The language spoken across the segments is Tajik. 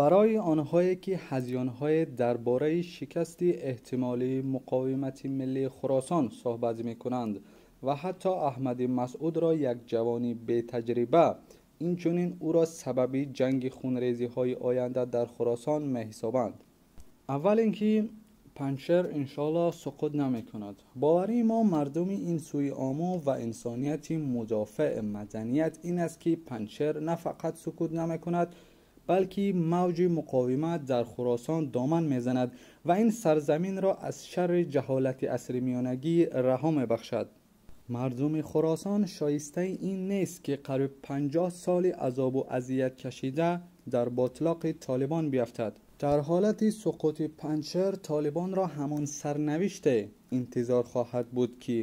Барои онҳое ки ҳазёнҳое дар бораи шикасти эҳтимолии муқовимати миллии Хуросон суҳбат мекунанд ва ҳатто Аҳмади Масъудро як ҷавони бетаҷриба, инчунин ӯро сабаби ҷанги хунрезиҳои оянда дар Хуросон меҳисобанд. Аввал ин ки Панҷшер иншоаллоҳ суқут намекунад. Боварии мо мардуми ин сӯи Омӯ ва инсонияти мудофеъ маданият ин аст, ки Панҷшер на фақат сукут намекунад, балки мавҷи муқовимат дар Хуросон доман мезанад ва ин сарзаминро аз шарри ҷаҳолати асри миёнагӣ раҳо мебахшад. Мардуми Хуросон шоистаи ин нест, ки қариб 50 соли азобу азият кашида дар ботлоқи Толибон биафтад. Дар ҳолати суқути Панҷшер Толибонро ҳамон сарнавиште интизор хоҳад буд, ки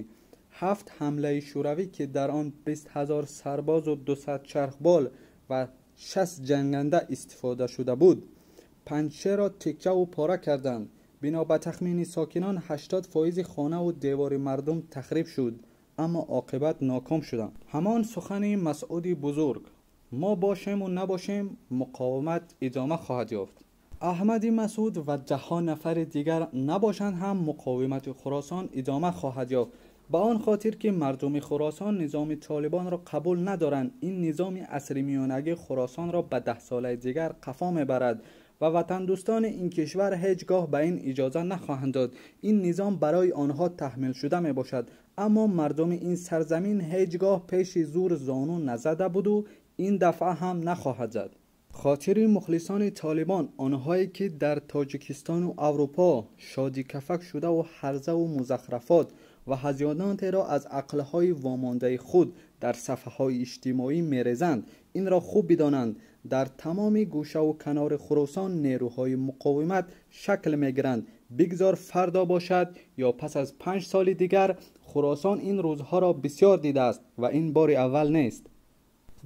7 ҳамлаи шӯравӣ, ки дар он 20 000 сарбозу 200 чархбол ва 60 ҷанганда истифода шуда буд, Панҷшерро тиккаву пора карданд. Бино ба тахмини сокинон 80% хонаву девори мардум тахриб шуд, аммо оқибат ноком шуданд. Ҳамон сухани Масъуди бузург: мо бошему набошем, муқовимат идома хоҳад ёфт. Аҳмади Масъуд ва даҳҳо нафари дигар набошанд ҳам муқовимати Хуросон идома хоҳад ёфт. Ба он хотир ки мардуми Хуросон низоми Толибонро қабул надоранд. Ин низоми асри миёнагӣ Хуросонро ба 10 солаи дигар қафо мебарад ва ватандӯстони ин кишвар ҳеҷ гоҳ ба ин иҷоза нахоҳанд дод. Ин низом барои онҳо таҳмил шуда мебошад, аммо мардуми ин сарзамин ҳеҷ гоҳ пеши зур зону назада буду ин дафъа ҳам нахоҳад зад. Хотири мухлисони Толибон, онҳое ки дар Тоҷикистону Аврупо шодикафак шудаву ҳарзаву музахрафот ва ҳазёнотеро аз ақлҳои вомондаи худ дар сафҳаҳои иҷтимоӣ мерезанд, инро хуб бидонанд: дар тамоми гӯшаву канори Хуросон нерӯҳои муқовимат шакл мегиранд. Бигзор фардо бошад ё пас аз 5 соли дигар, Хуросон ин рӯзҳоро бисёр дидааст ва ин бори аввал нест.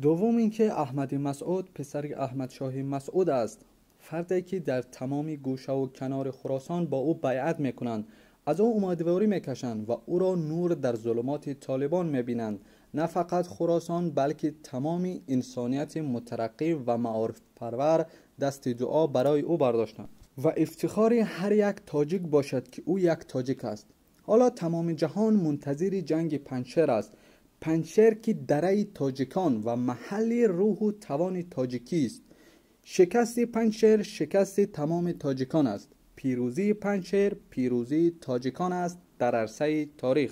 Дуввум ин ки Аҳмади Масъуд писари Аҳмадшоҳи Масъуд аст, фарде ки дар тамоми гӯшаву канори Хуросон бо ӯ байъат мекунанд, аз ӯ умедворӣ мекашанд ва ӯро нур дар зулумоти Толибон мебинанд. На фақат Хуросон, балки тамоми инсонияти мутараққӣ ва маорифпарвар дасти дуо барои ӯ бардоштанд ва ифтихори ҳар як тоҷик бошад, ки ӯ як тоҷик аст. Ҳоло тамоми ҷаҳон мунтазири ҷанги Панҷшер аст. Панҷшер, ки дараи тоҷикон ва маҳалли рӯҳу тавони тоҷикист. Шикасти Панҷшер шикасти тамоми тоҷикон аст. Пирӯзии Панҷшер пирӯзии тоҷикон аст дар арсаи таърих.